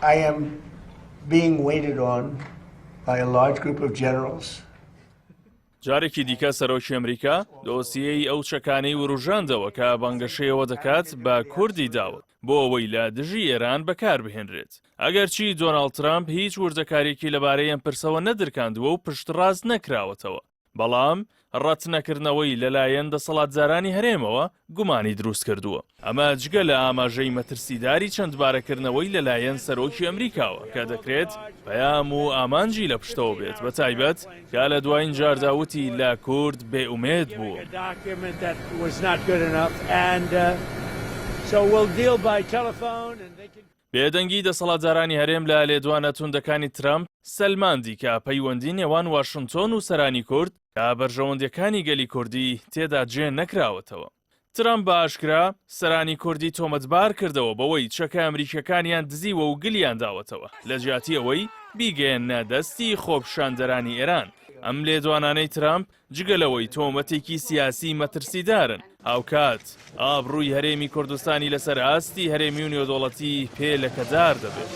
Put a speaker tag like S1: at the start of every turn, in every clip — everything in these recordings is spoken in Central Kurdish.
S1: I am being waited on by a large group of generals.
S2: جارێکی دیکە سەرۆکی ئەمریکا دۆسیەی ئەو چەکانەی وروژاندەوە کە بانگەشەیەوە دەکات بە کوردی داوە بۆ ئەوەی لە دژی ئێران بەکاربهێنرێت. ئەگەرچی دۆناڵد ترەمپ هیچ وردەکارییەکی لەبارەی ئەم پرسەوە نەدرکاندووە و پشتڕاست نەکراوەتەوە، بەڵام ڕەتنەکردنەوەی لەلایەن دەسەڵاتدارانی هەرێمەوە گومانی دروستکردووە. ئەمە جگە لە ئاماژەی مەترسیداری چەندبارەکردنەوەی لەلایەن سەرۆکی ئەمریکاوە کە دەکرێت پەیام و ئامانجی لە پشتەوە بێت، بەتایبەت کە لە دوایین جاردا وتی لە کورد بێ ئومێد بووم. بێدەنگی دەسەڵاتدارانی هەرێم لە لێدوانە توندەکانی ترەمپ سەلماندی کە پەیوەندی نێوان واشنتۆن و سەرانی کورد کە بەرژەوەندیەکانی گەلی کوردی تێدا جێ نەکراوەتەوە. ترەمپ بە ئاشکرا سەرانی کوردی تۆمەتبار کردەوە بەوەی چەکە ئەمریکیەکانیان دزیوە و گلیان داوەتەوە لە جیاتی ئەوەی بیگەیەننە دەستی خۆپیشاندەرانی ئێران. ئەم لێدوانانەی ترەمپ جگە لەوەی تۆمەتێکی سیاسی مەترسیدارن، هاوکات ئابڕووی هەرێمی کوردستانی لەسەر ئاستی هەرێمی و نێودەوڵەتی پێ لەکەدار دەبێت.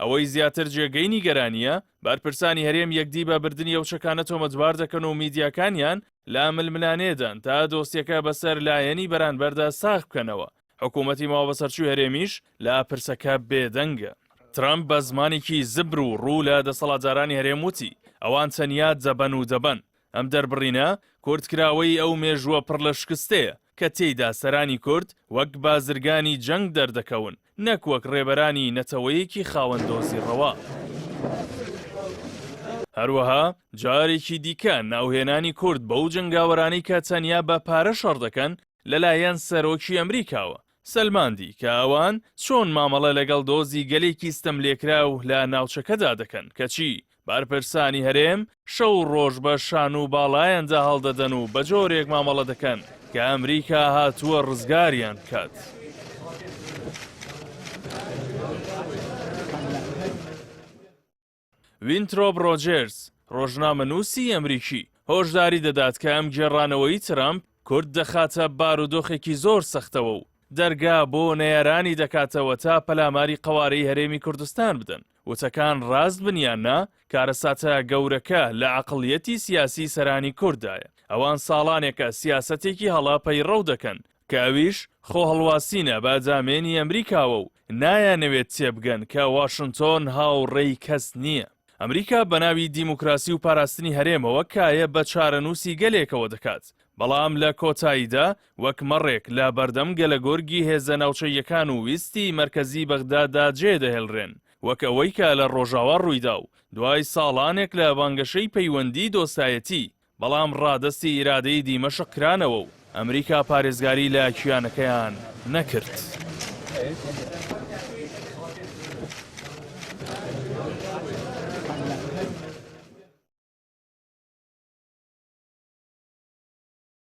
S2: ئەوەی زیاتر جێگەی نیگەرانییە، بەرپرسانی هەرێم یەکدی بە بردنی ئەو چەکانە تۆمەتبار دەکەن و میدیاکانیان لە ململانێدان تا دۆسیەکە بەسەر لایەنی بەرانبەردا ساغ بکەنەوە، حکوومەتی ماوەبەسەرچووی هەرێمیش لە پرسەکە بێدەنگە. ترەمپ بە زمانێکی زبر و ڕوو لە دەسەڵاتدارانی هەرێم وتی، ئەوان تەنیا دەبەن و دەبەن. ئەم دەربڕینە کورتکراوەی ئەو مێژووە پڕ لە شکستەیە کە تێیدا سەرانی کورد وەک بازرگانی جەنگ دەردەکەون نەک وەک ڕێبەرانی نەتەوەیەکی خاوەن دۆزی ڕەوا. هەروەها جارێکی دیکە ناوهێنانی کورد بەو جەنگاوەرانەی کە تەنیا بە پارە شەڕ دەکەن لەلایەن سەرۆکی ئەمریکاوە، سەلماندی کە ئەوان چۆن مامەڵە لەگەڵ دۆزی گەلێکی ستەملێکراو لە ناوچەکەدا دەکەن، کەچی بەرپرسانی هەرێم شەو و ڕۆژ بە شان و باڵایاندا هەڵدەدەن و بەجۆرێک مامەڵە دەکەن کە ئەمریکا هاتووە ڕزگاریان بکات. وینترۆپ ڕۆجێرز، ڕۆژنامەنووسی ئەمریکی، هۆشداری دەدات کە ئەم گێڕانەوەی ترەمپ کورد دەخاتە بارودۆخێکی زۆر سەختەوە و دەرگا بۆ نەیارانی دەکاتەوە تا پەلاماری قەوارەی هەرێمی کوردستان بدەن، وتەکان ڕاست بن یان نا، کارەساتە گەورەکە لە عەقڵیەتی سیاسی سەرانی کورددایە. ئەوان ساڵانێکە سیاسەتێکی هەڵە پەیڕەو دەکەن کە ئەویش خۆهەڵواسینە بە دامێنی ئەمریکاوە و نایانەوێت تێبگەن کە واشنتۆن هاوڕێی کەس نییە. ئەمریکا بە ناوی دیموکراسی و پاراستنی هەرێمەوە کایە بە چارەنووسی گەلێکەوە دەکات، بەڵام لە کۆتاییدا وەک مەڕێک لە بەردەم گەلەگۆرگی هێزە ناوچەییەکان و ویستی مەرکەزی بەغدادا جێدەهێڵرێن، وەک ئەوەی کە لە ڕۆژاوا ڕوویدا و دوای ساڵانێک لە بانگەشەی پەیوەندیی دۆستایەتی بەڵام ڕادەستی ئیرادەی دیمەشق کرانەوە و ئەمریکا پارێزگاری لە کیانەکەیان نەکرد.